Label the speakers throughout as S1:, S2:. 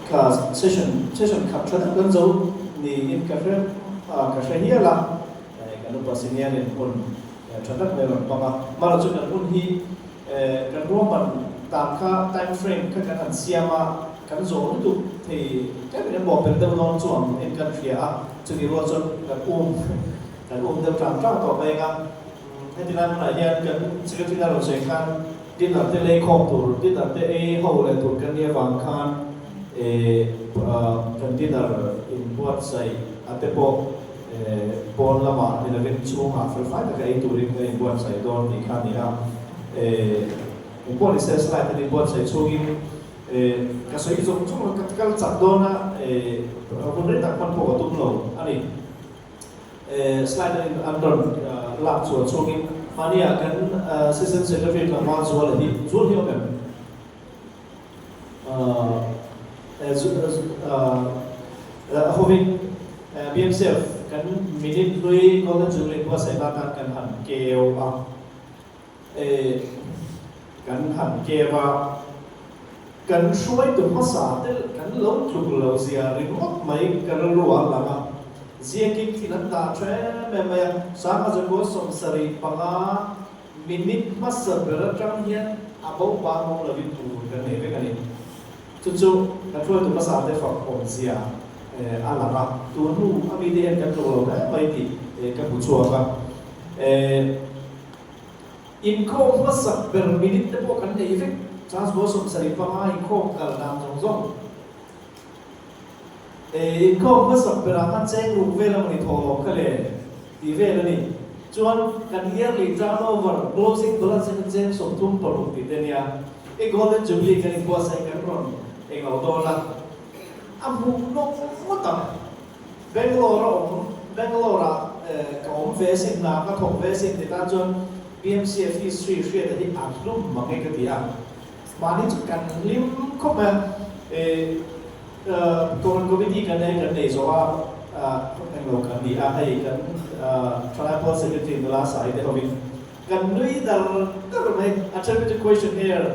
S1: Kha session session khat tha deuh kan zo niin ka hre ka hre hial a, kan upa senior in hun tha tak mai a rawn hmang a. Mahla chu kan hun hi kan ruahman dan kha time frame kha kan han siam a, kan zawh lutuk thei tlem in emaw pel deuh dawn chuang in kan hria a, chutih rual chuan kan um kan um deuh tlang tlang tawh mai ang a. Heti lai hmunah hian kan secretary a rawn sawi khan dinner te lei khawm tur, dinner te ei ho leh tur kan nih avang khan kan dinner inbuatsaih a te pawh pawn lamah ni lovin chhungah felfai taka ei turin kan inbuatsaih dawn tih kha a ni a. Engpawh ni se slide an inbuatsaih chhungin ka sawi zawng zawng ka kal chak dawn a, hun rei tak hman pawh ka tum lo a ni. Slide an an rawn lak chhuah chhungin mahnia kan Assistant Secretary tlangval Zuala hi Zual hi awm em? A hovin BMCF kan minute hlui Golden Jubilee buatsaihna atan kan han keu a. Kan han keu a, kan hruaitu hmasa te kan lo tluk lo zia ringawt mai ka rilru ah a lang a, ziakin thil an dah tha em em mai a, Sangha Zakua 75 minute hmasa ber atang hian a bo bang awm lovin tur kan nei vek a ni. Chu chu kan hruaitu hmasa te fak awmzia a lang a, tun hnu a mite hian kan tluk lo hle mai tih ka hmu chhuak a. Inkhawm hmasak ber minute te pawh kan nei vek, chance ball 75 inkhawm kal dan zawng zawng. Inkhawm hmasak berah khan cheng ruk vel emaw ni thawh lawm kha le tih vel a ni. Chuan kan yearly turnover, closing balance hi kha cheng 36 tih te a nia. I Golden Jubilee kan inbuatsaih kan rawn englo dawn a, a hmuh nawk ngawt ang. Bangalore a awm, Bangalore ah ka awm ve sin hna ka thawk ve sin ti tan chuan BMCF history hriat a hi a hlum mang e ka ti a. Mahni chu kan hlim khawp mai a, Common Committee kan nei kan nei zawh a, englo kan ni a, hei kan Thalai Pawl Secretary nula Sai te hovin kan nui dar dar mai, a then chu questionnaire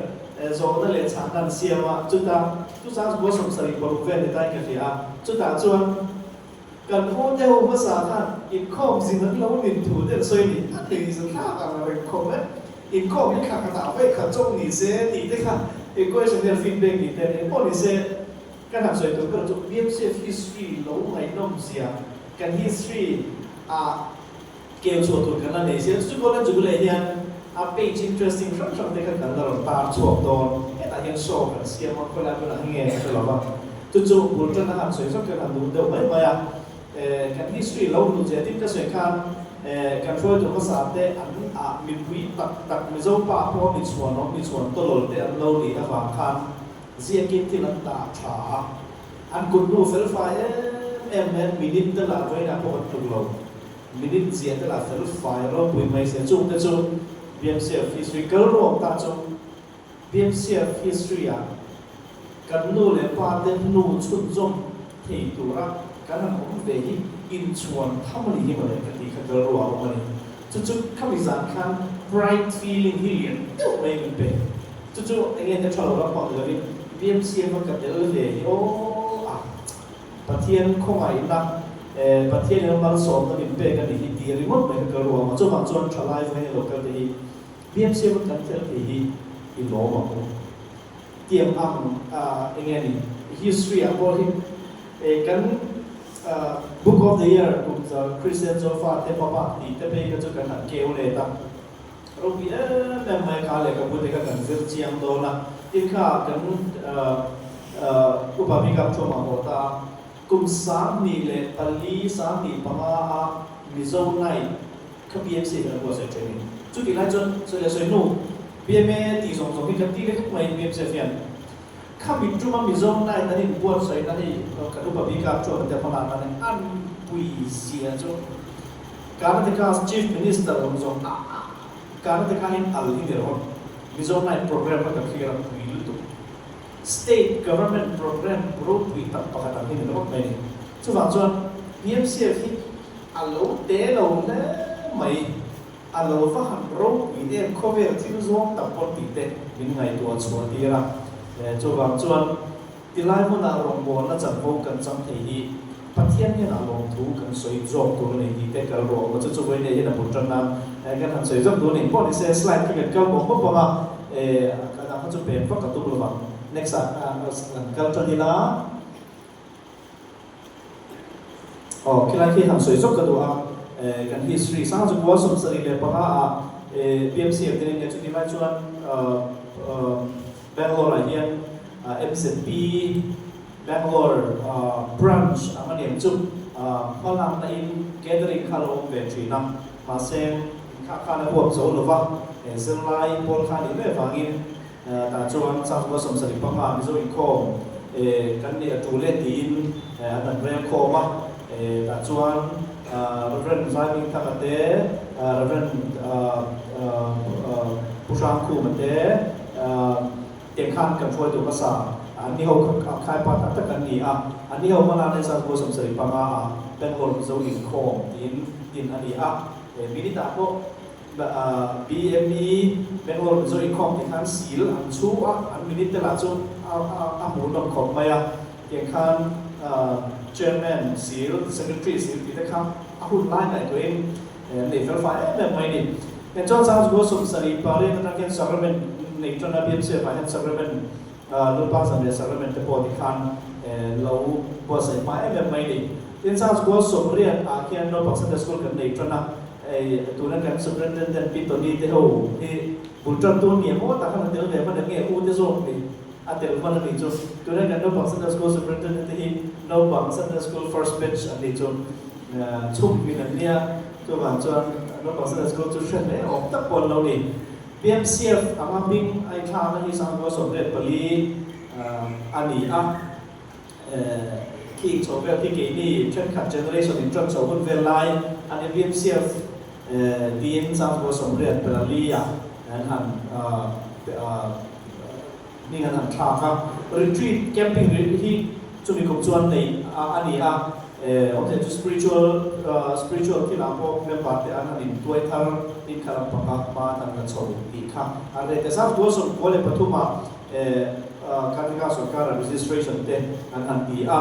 S1: zawhna leh chhanna an siam a, chutah chu 76 vel ni tain ka hria a, chutah chuan kan u te ho hmasa khan inkhawm zin an lo nin thu te an sawi ni, a nei za thlak ang reng khawp e, inkhawm hi thla khatah vawi khat chawk ni se tih te kha questionnaire feedback tih te engpawh ni se kan han sawi tur ber chu BMCF history lo ngaihnawm zia kan history ah Keu chhuah tur kan la nei zel. Chu Golden Jubilee hian a page interesting hrang hrang te kha kan la rawn tar chhuak dawn. Hetah hian show kan siam a, khawilai hmunah hi nge ka hre lo va. Chu chu bul tan a han sawi zawk hian han duh deuh mai mai a. Kan history lo hmuh zia tin ka sawi khan kan hruaitu hmasa te an ah mipui tak tak Mizo pa pawh mi chhuan awm mi chhuan tawlawl te an lo nih avang khan ziakin thil an dah tha a. An kut hnu felfai em em mai an minute te lah vawiinah pawh kan tluk lo. Minute zia te lah fel fai ropui mai se chung te chu BMCF history kal ruak ta chu BMCF history ah kan nu leh pa te hnu chhunzawm thei tura kan han awm ve hi inchhuan tham a ni hi mawle ka tih kha kal ruah a awm a ni. Chu chu khami zan khan pride feeling hi lian deuh mai min pe. Chu chu enge te tha lo ram pang ni lovin BMCF a ka tel ve hi aw a. Pathian khawngaihna, Pathian in a malsawmna min pek a ni hi tih ringawt mai kha ka ruang a, chuvang chuan thalai vawiin lo kal te hi BMC a kan tel thei hi i lawm ang u. Tiang ang enge a ni history ah pawh hi kan Book of the Year kum Christian Zofa te hmabak tih te phei kha chu kan han keu let a, ropui em em mai kha lehkhabu te kha kan zir chiang dawn a, tin kha kan Upa Bikap Thuma haw ta a, kum 24, 15 a Mizo Night kha BMC hian a buatsaih thin a ni. Chutih lai chuan sawi leh sawi hnu BMA tih zawng zawng hi kan ti vek mai BMCF hian kha mit tuma Mizo Night an inbuatsaihna hi kan Upa Bikap Thuma te hmangah khan an pui zia chu Karnataka's Chief Minister awm zawng a a Karnataka hian al hi ni rawh Mizo Night program kha ka thlir a pui lutuk. State Government program ropui tak pakhat ang hi ni rawh mai a ni. Chuvang chuan PMCF hi a lo te lo hle mai, a lo va han ropui em khawvel thil zawng tak pawn tih te min ngaihtuah chhuah tir a. Chuvang chuan tilai hmunah rawngbawlna chanvo kan chang thei hi Pathian hnenah lawmthu kan sawi zawk tur a ni tih te kal rawh aw. Chu chu vawiin hian a bul tan nan kan han sawi zawk tur a ni. Pawh ni se slide khi kan kal bawk bawk ang a, ka dang kha chu pen vak ka tum lo vang. Next ah kan kal tan ila. Aw khilai khi han sawi zawk ka duh a, kan history sang chu kua 75 ah BMC ah te nen chuti lai chuan Bangalore ah hian MZP Bangalore branch ang a niang chu hmalakna in gathering kha lo awm ve thin a, mahse inkha khan a huap zo lova zirlai pawl kha a nih mai avangin Tah chuan Changkua 75 Mizo inkhawm kan nih a tul e tiin an han rel khawm a. Tah chuan Rev. Zaimingthanga te, Rev. Pu Hrangkhuma te te khan kan hruai tur hmasa an ni ho kha khai pa tak tak an ni a. An ni ho hmana nen Changkua 75 ah Bangalore Mizo inkhawm tiin din a ni a. Minute ah pawh BME, Bangalore Mizo inkhawm tih khan sil an chhu a, an minute te lah chu a hmuh nawm khawp mai a, tiang khan Chairman sil, Secretary sil tih te kha a hun lai ngaihtuahin nei fel fai em em mai a ni. Heng chuan Sangchukua 78 atang khian Sacrament nei tan a, BMCF ah hian Sacrament Lalpa Zanriah Sacrament te pawh tikhan lo buatsaih hma em em mai a ni. Tin, Sangchukua 80 ah khian Naupang Sunday School kan nei tan a, Hei tuna kan Superintendent Pi Tony te ho hi bul tan tur ni emaw tak khan a tel ve hman em nge u te zawk ni a tel hman a nih chu. Tuna kan naupang Sunday School Superintendent te hi naupang Sunday School first batch an nih chu chhuk min an nia chuvang chuan naupang Sunday School chu hre hle awm tak pawh an lo ni. PMCF anga hming a inthlakna hi Sangkua 84 a ni a. Khi chho vel khi keini thenkhat generation in tan chho hun vel lai an MBMCF tiin Changkua 84 ah an han hming an han thlak a. Retreat camping hi chumi kum chuan neih a ni a, awmze chu spiritual spiritual thil ah pawh member te an han intuai thar in kha lam panga hma an han la chho tih kha an reh ta. Changkua 93 ah Karnataka sorkara registration te an han ti a.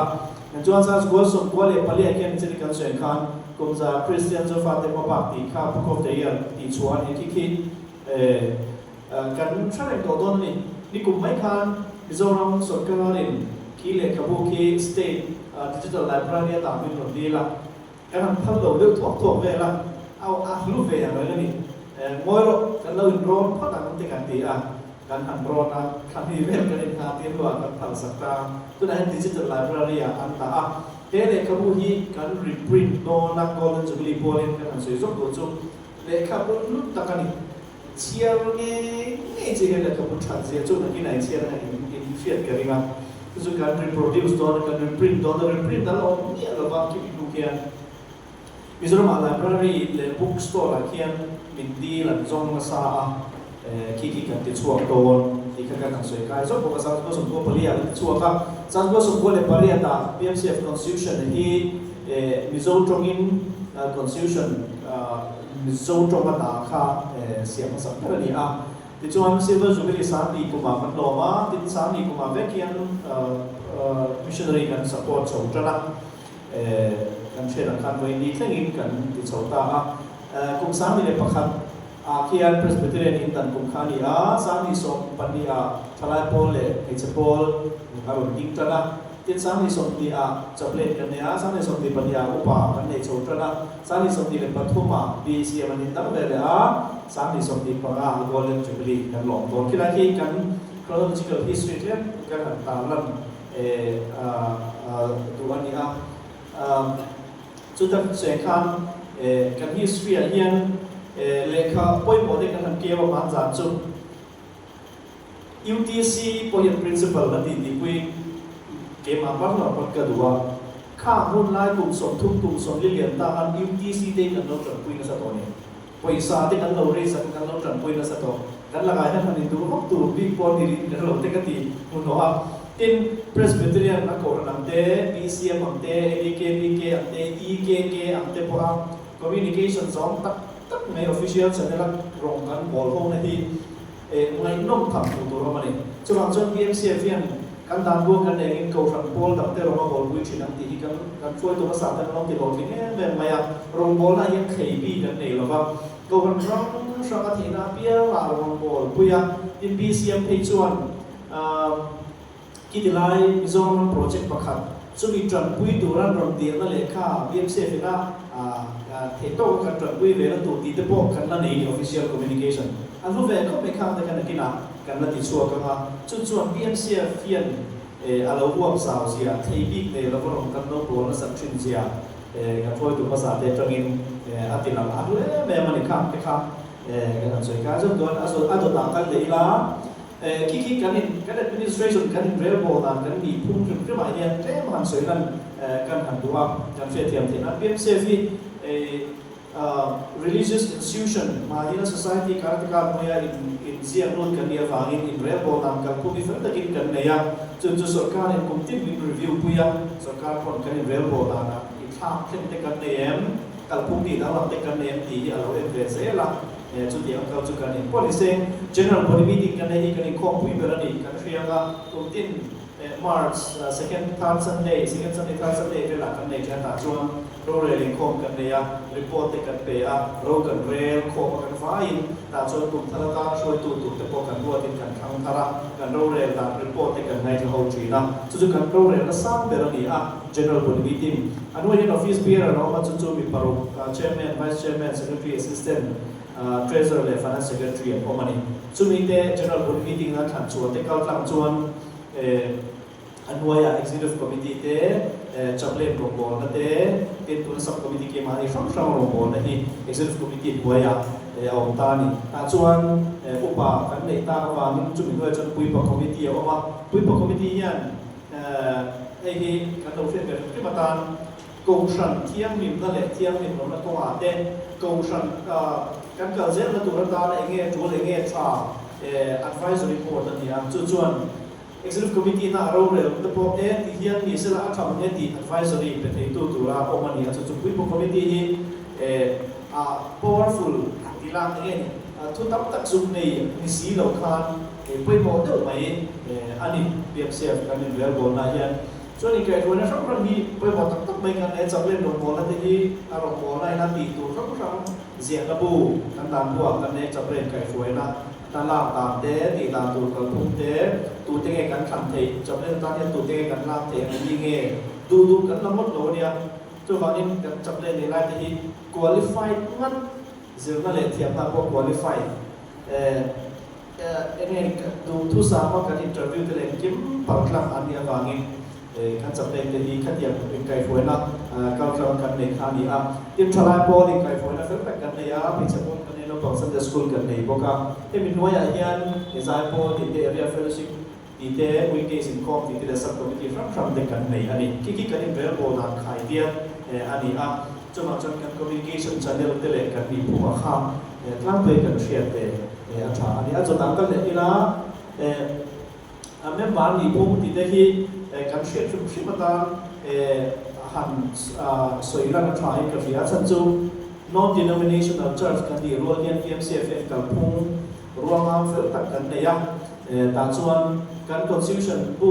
S1: Chuan Saskual 94 khian chini kan sawi khan kumza Kristian Zofa te hmabak tih kha Book of the Year tih chhuah a ni khi khi kan hre reng tawh dawn a ni. Nikum mai khan Mizoram sorkarin khi lehkhabu khi State Digital Library a dah min rawn dil a. Kan han phal lo deuh thuak thuak vel a, a hlu ve ang reng a ni. Ngawi rawh, kan lo inrawn phawt ang te kan ti a, kan han rawn a, thla hnih vel kan inhah tir hnuah kan phal sak ta. Tunah hian Digital Library ah an dah a, he lehkhabu hi kan reprint dawn a, Golden Jubilee pualin kan han sawi zawk duh chu lehkhabu hlu tak a ni. Chhiar ngei ngei chi hian lehkhabu that zia chu nakin a inchhiar anga in hriat ka ring a, chu chu kan reproduce dawn a, kan reprint dawn a, reprint a la awm miah lo va khimi hnu khian Mizoramah library leh book store ah khian min dil an zawng nasa a, khi khi kan ti chhuak dawn tih kha kan han sawi kai zawk bawk a, 1994 ah kan ti chhuak a, 1998 ah PMCF Constitution hi Mizo tawngin Constitution Mizo tawng a dah kha siam hmasak ber a ni a. Tichuan Silver Jubilee Sangni kumah kan lawm a, tin Sangni kumah vek hian missionary kan support chho tan a, kan hriat ang khan vawiin thlengin kan ti chho ta a. Kum 1001 ah khian Presbyterian in dan kum kha a ni a, 1020 ah thalai pawl leh hmeichhe pawl a rawn ding tan a. Tin 1020 ah chaplain kan nei a, 1022 ah upa kan nei chho tan a, 1023 ah BCM an indang ve leh a, 1025 ah Golden Jubilee kan lawm dawn. Khilai khi kan chronological history tlem kan han tarlan duh a ni a. Chuta cheng khan kan history ah hian lehkha pawimawh te kan han keu a hman zan chu. UTC pawh hian Principal a tih tihpui keimah par lo pawn ka duh a, kha hun lai kum 30 kum 40 lian ta khan UTC te hi kan lo tanpui nasa tawh a ni. Pawisa te kan lo raise a kan lo tanpui nasa tawh. Kan lakah hian han induh vak tur bik pawh ni rih kan lo te ka ti hmuhnawh a. Tin, Presbyterian a kohhran ang te, BCM ang te, ABKBK ang te, EKK ang te pawha communication zawng tak tak mai official channel a rawng kan bawl ho na hi, Ngaihnawm tham hmuh tur awm a ni. Chuvang chuan PMCF hian kan dan buang kan nei angin Kohhran pawl dangte rawng a bawlpui thin ang tih hi kan kan hruaitu hmasa ten an lo ti hlawhtling em em mai a. Rawngbawlna hian thlei bik an nei lova, Kohhran hrang hrang a theihna apiangah rawngbawlpui a, tin BCM phei chuan Khiti lai Mizoram project pakhat chumi tanpui tura rawn dirna lehkha BMCF ina theih tawka kan tanpui ve na tur tih te pawh kan la nei ni official communication an hlu ve khawp mai khang te khan nakinah kan la ti chhuak ang a, chu chuan BMCF hian a lo huam zau zia thei bik nei lova rawn kan lo bawl nasat thin zia kan hruaitu hmasa te atangin a ti lang a hlu em em a ni khang te kha kan han sawi kai zawk dawn a dawtah kal leh ila. Khi khi kan in kan administration kan in relbawl dan kan nih phung hrim hrim ah hian tlem han sawi lan kan han duh a, kan hriatthiam theih nan. PMCF hi religious institution mahni society Karnataka hnuaia in in ziak lut kan nih avangin in relbawl dan kalphung hi fel takin kan nei a, chu chu sorkar in kum tin min review pui a, sorkar pawn kan in relbawl danah i thlak thleng te kan nei em, kalphung tih danglam te kan nei em tih hi a lo en ve zel a. Chutiang kal chu kan in pawh ni se, General Body Meeting kan nei hi kan inkhawmpui ber a ni. Kan hriang a, kum tin March second third Sunday, second Sunday third Sunday velah kan nei thin a, tah chuan rorel inkhawm kan nei a, report te kan pe a, ro kan rel khawm a kan vaiin tah chuan kum thar atan hruaitu tur te pawh kan ruatin kan thlang thar a, kan rorel dan report te kan ngaithla ho thin a, chu chu kan rorel na sang ber a ni a, General Body Meeting. A hnuai hian Office Bearer a awm a, chu chu mi paruk, Chairman, Vice Chairman, Secretary, Assistant, Treasurer leh Finance Secretary an awm a ni. Chumi te General Body Meeting a thlan chhuah te kal tlang chuan a hnuaiah Executive Committee te, Chaplain rawngbawlna te, tin tuna Sub Committee keimahni hrang hrang rawngbawlna hi Executive Committee hnuaiah a awm ta a ni. Tah chuan upa kan neih tak avangin chumi hnuaiah chuan Puipa Committee a awm a. Puipa Committee hian Hei hi kan lo hriat ve hrim hrim atan Kohhran thianghlimna leh thianghlim lohna kawngah te, Kohhran kan kal zelna tur atana eng nge tul, eng nge tha advisory board a ni a, chu chuan Executive Committee na a rorel te pawh e ti hian ni sela a tha mang e tih advisory pe theitu tura awm a ni a, chu chu Puipu Committee hi a powerful ti lak eng nge ni, thu tam tak zuk nei ni si lo khan Pawimawh deuh mai a ni. PMCF kan inrelbawlna hian chuan inkaihhruaina hrang hrang hi pawimawh tak tak mai kan nei a, chaplain rawngbawlna te hi a rawngbawlna in a tih tur hrang hrang ziahna bu kan dan buah kan nei a, chaplain kaihhruaina hna lak dan te, tih dan tur kalphung te, tute nge kan thlan theih, chaplain atan hian tute nge kan lak theih ang hi nge duh duh kan la ngawt lo a nia. Chuvangin kan chaplain nei lai te hi qualified ngat zirna leh thiamna pawh qualified Enge duhthusam a kan interview te leh engkim paltlang an nih avangin kan chaplain te hi khatiang inkaihhruaina kaltlang kan nei kha a ni a. Tin, thalai pawl inkaihhruaina fel tak kan nei a, hmeichhe pawl kan nei, naupang Sunday School kan nei bawk a. Hemi hnuaiah hian zai pawl tih te, area fellowship tih te, weekdays inkhawm tih te leh sub committee hrang hrang te kan nei a ni. Khi khi kan inrelbawl dan khai diat a ni a. Chuvang chuan kan communication channel te leh kan nihphungah kha tlangpui kan hriat ve a tha a ni. A chawtah kal leh ila a member nihphung tih te hi kan hriat hrim hrim atan han sawi lan a tha in ka hria. A chhan chu non-denominational church kan nih rual hian PMCFF kalphung ruangam fel tak kan nei a. Tah chuan kan constitution bu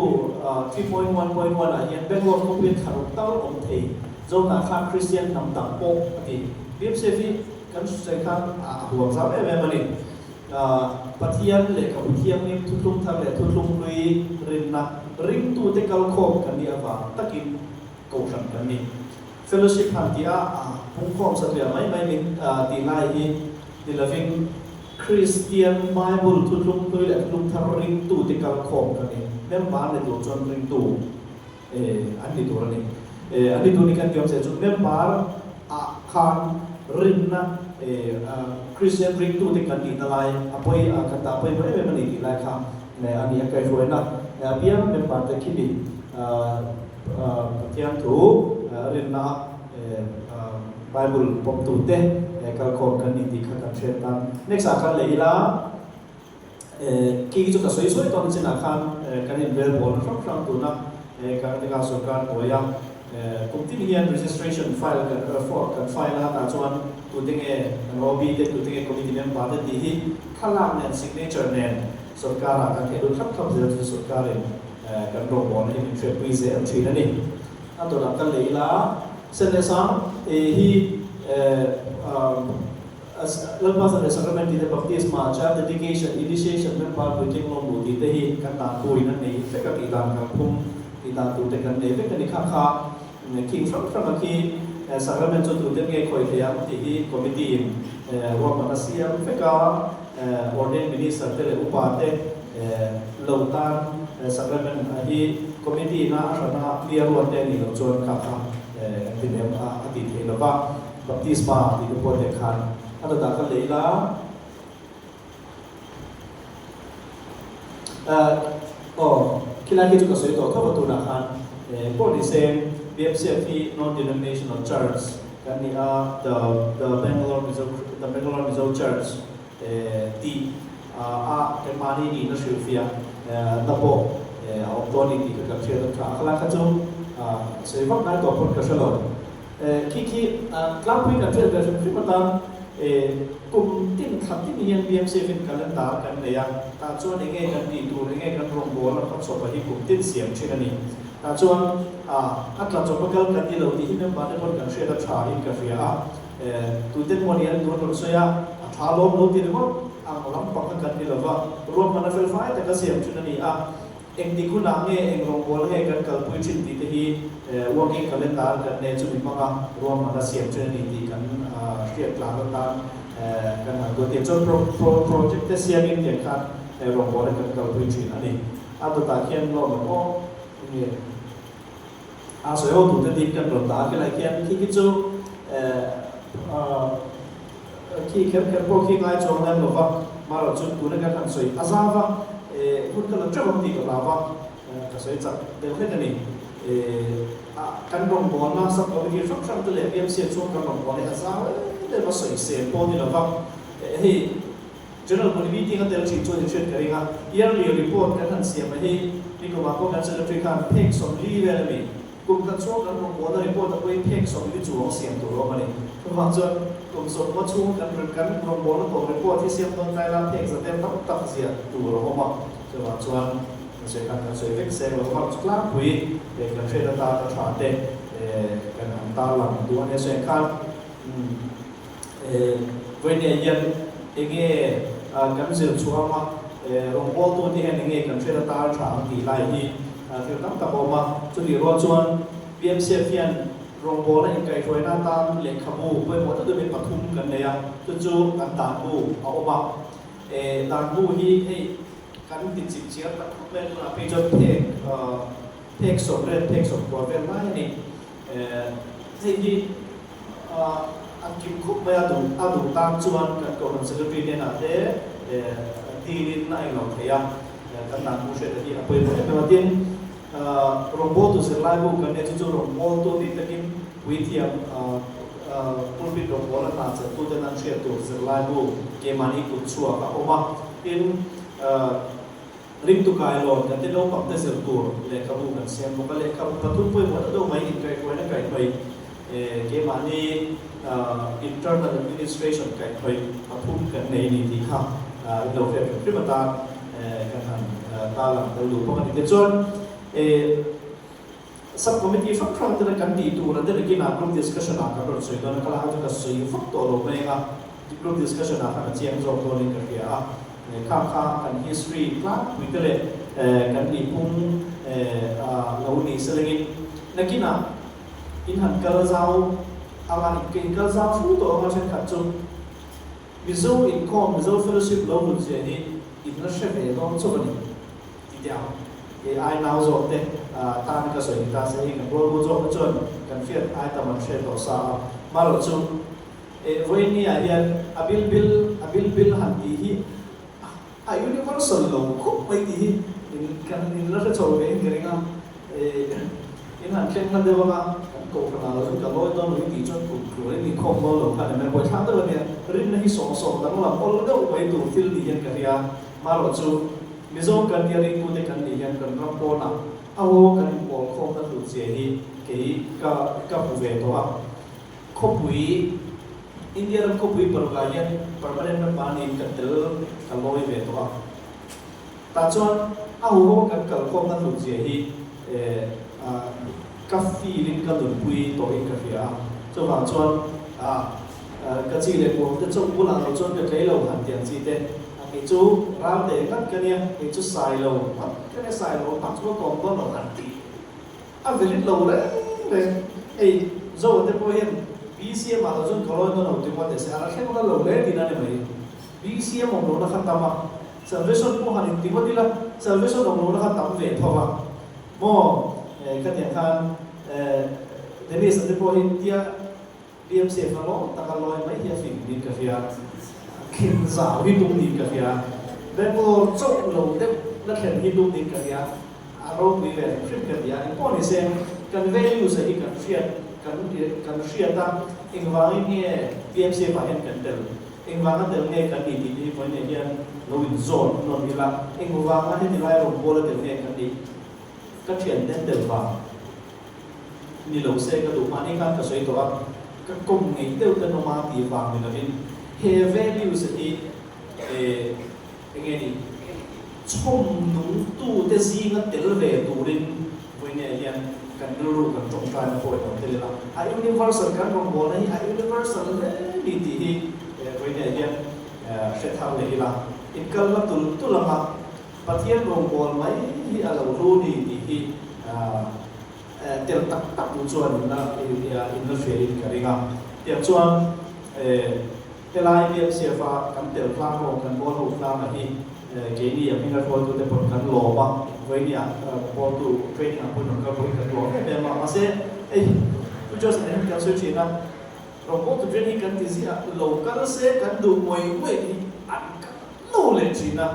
S1: 3.1.1 ah hian Bangalore khawpuia thlaruk tal awm thei Zohnah khan Kristian hnam dang pawh a ti. PMCF hi Kan hrisawi khan a huam zau em em a ni. Pathian lehkhabu thianghlim thuthlung thar leh thuthlung hlui rinna ringtute kalkhawm kan nih avang takin kohhran kan ni. Fellowship han tih a pungkhawm satliah mai mai min tih lai hi ni lovin Kristian Bible thuthlung hlui leh thuthlung thar ringtute kalkhawm kan ni. Member ni tur chuan ringtu an ni tur a ni. An ni tur ni kan ti awm se chu member ah khan rinna Kristian ringtute kan nihna lai a pawi a kan dah pawimawh em em a ni tih lai kha a ni a. Kaihhruaina apiang member te khi mi Pathian thu rinna Bible pawmtute kalkhawm kan ni tih kha kan hriat tan. Next ah khan leh ila. Khi chu ka sawi sawi tawh chinah khan kan inrelbawl hrang hrang tuna Karnataka sorkar hnuaia kum tin hian registration file kan form kan file a, tah chuan tute nge kan OB te, tute nge committee member te tih hi thlalak nen signature nen Sorkarah kan thei lut thlap thlap zel chu sorkarin kan rawngbawlna hi min hriatpui zel thin a ni. A dawtah ka lei la, Sen leh Sang hi Lalpa Zanriah Sacrament tih te, Baptisma, Child Dedication, Initiation, Member Puitling Lawmluh tih te hi kan danpuiin an nei vek a, tih dan kalphung tih dan tur te kan nei vek a ni. Kha kha King hrang hranga khi Sacrament chu tute nge khawih thei ang tih hi Committee in ruahman a siam vek a, Ordained Minister te leh upa te lo tan Sacrament hi Committee ina a hrana mi a ruat te a nih loh chuan kha kha kan ti nem a a tih theih lova, Baptisma tih te pawh te khan a dawtah ka lei la. Aw, khilai khi chu ka sawi tawh tho a tunah khan pawh ni se BMCF hi non-denominational church kan ni a, the the Bangalore Mizo the Bangalore Mizo Church tih a keimahni nihna hrilhfiah na pawh a awm dawn a ni tih kha kan hriat a tha a, khalai kha chu sawi vak ngai tawh pawn ka hre lo. Khi khi tlangpui kan hriat ve hrim hrim atan kum tin thla tin hian BMCF in calendar kan nei a, tah chuan enge kan tih tur, enge kan rawngbâwl a hmachhawp a hi kum tin siam thin a ni. Tah chuan a tla chawp a kal kan ni lo tih hi member te pawn kan hriat a tha in ka hria a, tute pawh nih an tun rawn sawi a, a tha lawm lo ti ringawt ang lampang a kan ni lova, ruahman a fel fai taka siam thin a ni a. Engtik hunah nge eng rawngbâwl nge kan kalpui thin tih te hi working calendar kan nei chumi hmanga ruahmanna siam thin a ni tih kan hriat tlang atan kan han duat tir. Chuan project te siamin tiang khan rawngbâwlna kan kalpui thin a ni. A dawtah khian lawm ang aw nge a sawi ho tute ding kan rawn dah a, khilai khian khi khi chu Khi kher kher pawh khi ngai chuang lem lo va, marawh chu tuna kan han sawi a zau va, hun ka la teuh ang tih ka hlau va, ka sawi chak deuh hlek a ni. Kan rawngbawlna sub committee hrang hrang te leh BMC ah chuan kan rawngbawlna hi a zau em em a, sawisel pawh a ni lo va, hei General Body meeting a tel thin chuan in hriat ka ring a, yearly report kan han siam a hi nikumah pawh kan secretary khan phek 40 vel a ni. Kum khat chhung kan rawngbawlna report a pawhin phek 40 chuang siam tur a awm a ni. Chuvang chuan kum 50 chhung kan kan rawngbawlna tawh report hi siam dawn tlai la phek zatem tam tak ziah tur a awm a. Chuvang chuan kan sawi khan kan sawi vek seng lo vang chu tlangpui kan hriat atana tha te kan han tarlang duh a nia. Sawi ang khan vawinia hian enge kan zir chhuang a, rawngbawltu te hian enge kan hriat atana tha ang tih lai hi thil tam tak a awm a. Chutih rual chuan PMCF hian rawngbawlna inkaihhruaina atan lehkhabu pawimawh deuh deuhin pathum kan nei a, chu chu kan danbu a awm a. Danbu hi hei kan ti chip chiar tak khawp mai a, tunah phei chuan phek phek 80 phek 90 vel lai a ni. Hei hi a kim khawp mai a, duh a duh tan chuan kan Kohhran Secretary hnenah te dilin a englo thei a, kan dan hmuh hriat hi a pawimawh em em a. Tin, rawngbawltu zirlaibu kan nei chu chu rawngbawltu ni takin puithiam pulpit rawngbawla hna chelhtuten an hriat tur zirlaibu keimahni kut chhuak a awm a. Tin, Ringtu kailawn kan ti naupang te zir tur lehkhabu kan siam bawk a, lehkhabu pathum pawimawh deuh deuh mai inkaihhruaina kaihhnawih keimahni internal administration kaihhnawih pathum kan nei a ni tih kha in lo hriat hrim hrim atan kan han tarlang tel duh bawk a ni. Tichuan sub committee hrang hrang tena kan tih tur a derikin ah group discussion ah kan rawn sawi dawn a, ka la chu ka sawi vak tawh lo mai ang a, group discussion ah khan a chiang zawk dawnin ka hria a. Kha kha kan history tlangpui te leh kan nihphung lo ni selengin nakinah in han kal zau anga in kal zau fu tawh anga thenkhat chu Mizo inkhawm, Mizo fellowship lo hlut zia hi in la hre ve dawn chauh a ni ti teh ang. Kei ai nau zawk te tan ka sawi ni ta se hei kan rualbu zawk te chuan kan hriat ai tam an hre tawh sa a, marawh chu Eh, vawinia hian a bil bil, a bil bil han tih hi a universal lo khawp mai tih hi in kan in la hre chho ve in ka ring a. Eh, in han thleng hla deuh anga kan kohhran ah lo chuan ka lawi dawn lo hi tih chuan kum tlur in inkhawm dawn lo khan em em buaithlak deuh a nia. Rinna hi sawm sawm danglam awl deuh mai tur thil ni hian ka hria. Marawh chu Mizo kan nia ringtute kan nih hian kan ram pawnah a aw kan inpawl khawmna tur zia hi kei ka ka hmu ve tawh a. Khawpui, India ram khawpui parukah hian permanent member niin ka tel ka lawi ve tawh a. Tah chuan a huho kan kalkhawmna hlutzia hi ka feel in ka nunpui tawhin ka hria a, chuvang chuan ka chi leh kuam te chauh bulah lo chuan ka tlei lo han ti ang chi te, kei chu ral te ngat ka nia, kei chu sai lo ngat ka nia, sai lo tak chu ka kawm dawn lo han ti a velit lo reng reng. Hei Zoa te pawh hian BCM ah lo chuan ka lawi dawn lo ti kual teh se, a la thleng la lo hle tihna a ni mai. BCM awm lohna kha tam a, Salvation pawh han inti ngawt ila, Salvation awm lohna kha tam ve tho a maw? Khatiang khan Dennis a te pawh hi tia BMCF a lawm taka lawi mai hi a fing niin ka hria, khin zau hi tum niin ka hria, Bangalore chauh lo deuh la thlen hi tum niin ka hria, a ropui ve hrim hrim ka ti a, engpawh ni se kan values a hi kan hriat kan kan hriat a, engvangin nge BMCF ah hian kan tel? Engvanga tel nge kan nih tih te hi vawiinah hian lo inzawt nawn ila, engvanga heti lai rawngbawla tel nge kan nih? Ka thianten tel vang ni lo se ka duh mahni khan ka sawi tawh a, ka kawm ngei deuh te nawm a tih vang ni lovin he values hi enge ni chhawm nungtute zinga tel ve turin vawiinah hian kan rilru kan tawngtaina pawh i lo tel ila, a universal kan rawngbawlna hi a universal hle ni tih hi vawiinah hian hre thar leh ila, inkalna tul tul anga Pathian rawngbâwl mai hi a lo hlu ni tih hi tel tak tak tu chuan inla inla hriain ka ring a. Tiang chuan helai BMCF a kan tel tlang rawng kan bawl ho tlanga hi keini a hminga hruaitute pawh kan lawm a, vawinia bawltu training ah pawhin rawn kal pawhin kan lawm em em a. Mahse hei Pu Joseph nen hian kan sawi thin a, rawngbawltu training kan ti ziah lo kal se kan duh ngawih ngawih hi an kal lo leh thin a.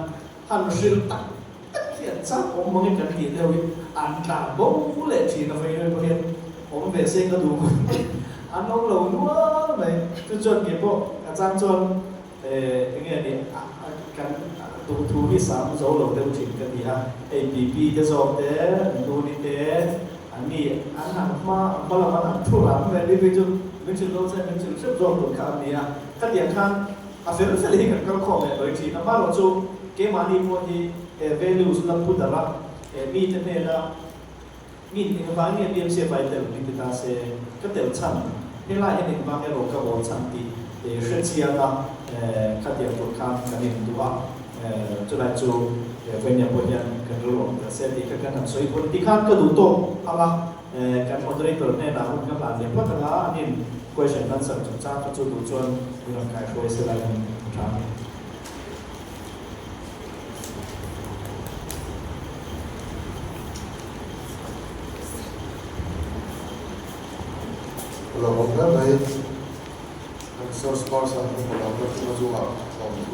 S1: Han hrilh tak tak hi an chak awm mang in kan tih deuh hi an tlan bo leh thin a vei pawh hian awm ve se ka duh mai an awm lo nual mai. Chu chuan kei pawh a chang chuan eng nge ni kan duhthu hi sam zo lo deuh thin ka ti a, hei pipi te zawk te nuni te an ni an han hma hma lam an han thu ram ve ni phei chu min hrilh dawn se min hrilh hrep zawk tur kha an ni a, khatiang khan A fel fel hi kan kal khawm leh lawih thin a, amaherawh chu keimahni pawh hi he values la pu darh a, he mite hnena mi engvang nge BMC vai tel min ti ta se, ka tel chhan, helai hian engvang erawh ka bawl chhan tih hre chiang a, khatiang tur khan kan induh a, chulai chu Vainia pawh hian kan rilru awm tel se tih kha kan han sawi pawn tikhan ka duh tawk ang a. Kan moderator hnenah hun ka hlan leh phawt anga an in question answer chungchang kha chu duh chuan min rawn kaihruai se la in tha a ni.
S2: Ka lo awm hle mai. Kan source person ka hmu lo na chunga chungah lawmthu.